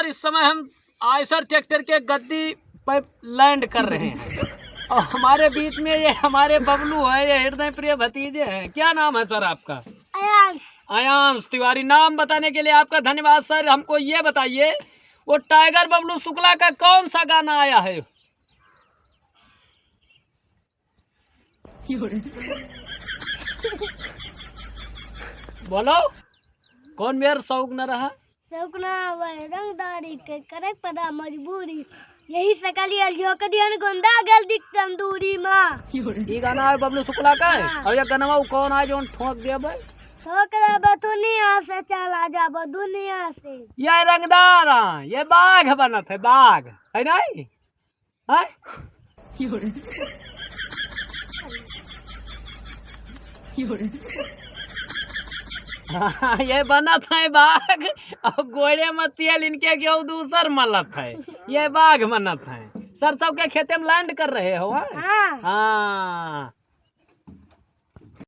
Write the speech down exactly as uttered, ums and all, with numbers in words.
इस समय हम आयसर ट्रैक्टर के गद्दी पर लैंड कर रहे हैं और हमारे बीच में ये हमारे बबलू हैं, ये हृदय प्रिय भतीजे हैं। क्या नाम है सर आपका? अयांश। अयांश तिवारी। नाम बताने के लिए आपका धन्यवाद सर। हमको ये बताइए, वो टाइगर बबलू शुक्ला का कौन सा गाना आया है? बोलो, कौन मेर शौक न रहा? शौक ना आवे रंगदारी के, करे पड़ा मजबूरी। यही से कली अलझोक दिहन गोंदा गल दिख तंदूरी माँ। ई गाना है बबलू शुक्ला का है? हाँ। और ये गाना वो कौन है जोन ठोक दिया भाई? ठोक दे बे दुनिया से, चला जाबो दुनिया से। ये रंगदार है, ये बाघ बनत है, बाघ है नहीं? हैं? हाँ, ये बनत है बाघ और गोड़े में तेल इनके केहू दूसर मलत है, ये बाघ बनत है। सरसों के खेते में लैंड कर रहे हो, हैं? हाँ। हाँ।